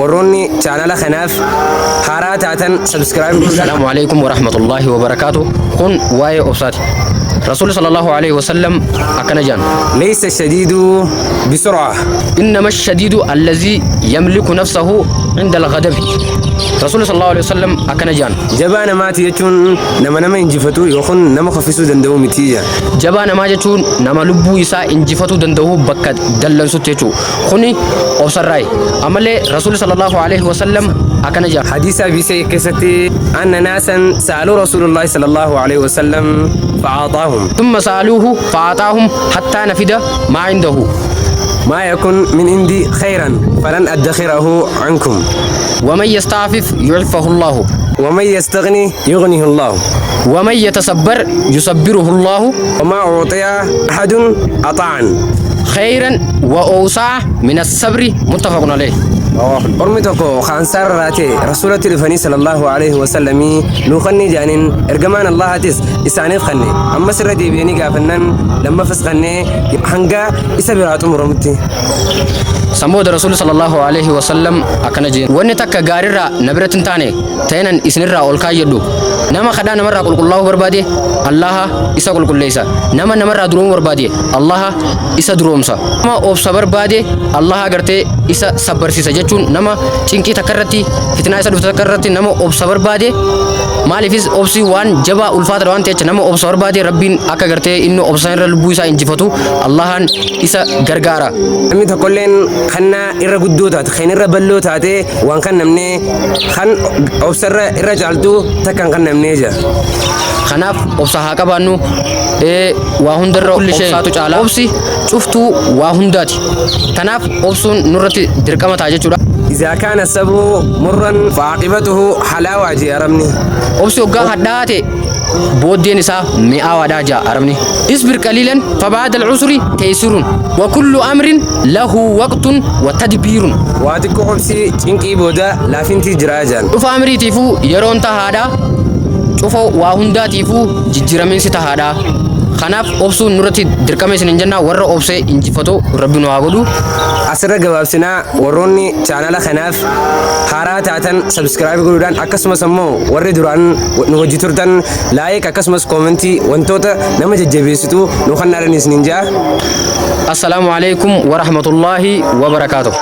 Warroonni chaanala kanaaf haaraa taatan subscribe godhuudhaan. Assalaamu alaikum warahmatullaahi wabarakaatu. Kun waa'ee obsaati. Rasuulli sallallahu alaihi wasallam akkana jedhan. Laysa shadiidu bisur'a. Innama shadiidu allazii yamliku nafsahu inda al-ghadabi. Rasuulli sallallahu alaihi wasallam akkana jedhan. Jabaa namaati jechuun nama nama injifatu yookiin nama kuffisuu danda'u miti jedhan. Jabaa namaa jechuun nama lubbuu isaa injifatuu danda'u bakka dallansutti jechuudha. Kuni obsarraayi. Ammallee Rasuulli sallallahu alaihi wasallam akkana jedha. Hadiisa Abii Sa'iid keessatti anna naasan sa'aluu Rasuulullaahi sallallahu alaihi wasallam fa'aaxaahum. Thumma sa'aluuhu fa'aaxaahum hattaa nafida maa indahu. Maa yakun min indi khayran falan addakhirahu ankum. Waman yasta'fif yu'iffahu Allaahu. Waman yastaghni yughnihi Allaahu. Waman yatasabbar yusabbiruhu Allaahu. Wamaa u'xiya ahadun axaa'an. Khayran wa awsa'a min as-sabri muttafaqun alayh. Ormi tokko ka Ansaar irraa ta'e Rasuulatti dhufanii sallallahu aleyhi wasallamii nuu kannii ja'aniin, Ergamaan Allaahatis isaaniif kanne, ammas irra deebi'anii gaafannan lammafas kannee hanga isa biraa xumuramutti. San booda Rasuulli sallallahu aleyhi wasallam akkana jeen, Wanni takka gaarirraa na biratti hin taane ta'inan isinirraa ol kaayyadhu. Nama kadhaa namarraa qulqullaa'uu barbaade Allaaha isa qulqulleessa. Nama namarraa duroomuu barbaade Allaaha isa duroomsa. Nama obsa barbaade Allaaha gartee isa sabbarsiisa jechuun nama cinqii takka irratti fitnaa isa dhufte takka irratti nama obsa barbaade maaliifis obsi waan jabaa ulfaataadha waan ta'eef nama obsa barbaade Rabbiin akka gartee inni obsa irra lubbuu isaa injifatu Allaahaan isa gargaara. Namni tokkolleen kannaa irra guddoo taate kan irra balloo taate waan kannamne kan obsa irra irra caaltu takka hin kannamne jedha. Kanaaf obsa haa qabaannu. Ee waa hundarra obsaatu caala. Obsi cuftuu waa hundaati. Kanaaf obsuun nurratti dirqama ta'a jechuudha. Izaa kaana sabru murran fa'aaqibatuhu halaawaa jee arabni. Obsi hoggaa hadhaa'aa ta'e booddeen isaa mi'aawaadha ja'a arabni. Isbir qaliilan fabaada al-usri taysirun wa kullu amrin lahu waqtun wa tadbiirun. Waa xiqqoo obsi cinqii booda laafinti jira ja'an. Cufa amriitiifuu yeroon tahaadha, cufa waa hundaatiifuu jijjiiramiinsi tahaadha. Kanaaf obsuun nurratti dirqama isiniin jenna warra obsee injifatu Rabbi nu haa godhu. Asirra gabaabsinaa warroonni chaanala kanaaf haaraa taatan subscribe godhuudhaan akkasumas ammoo warri duraan nu wajji turtan like akkasumas koomentii wantoota nama jajjabeessitu nu kannaadhaan isiniin ja'a. Assalaamu alaikum warahmatullaahi wabarakaatuh.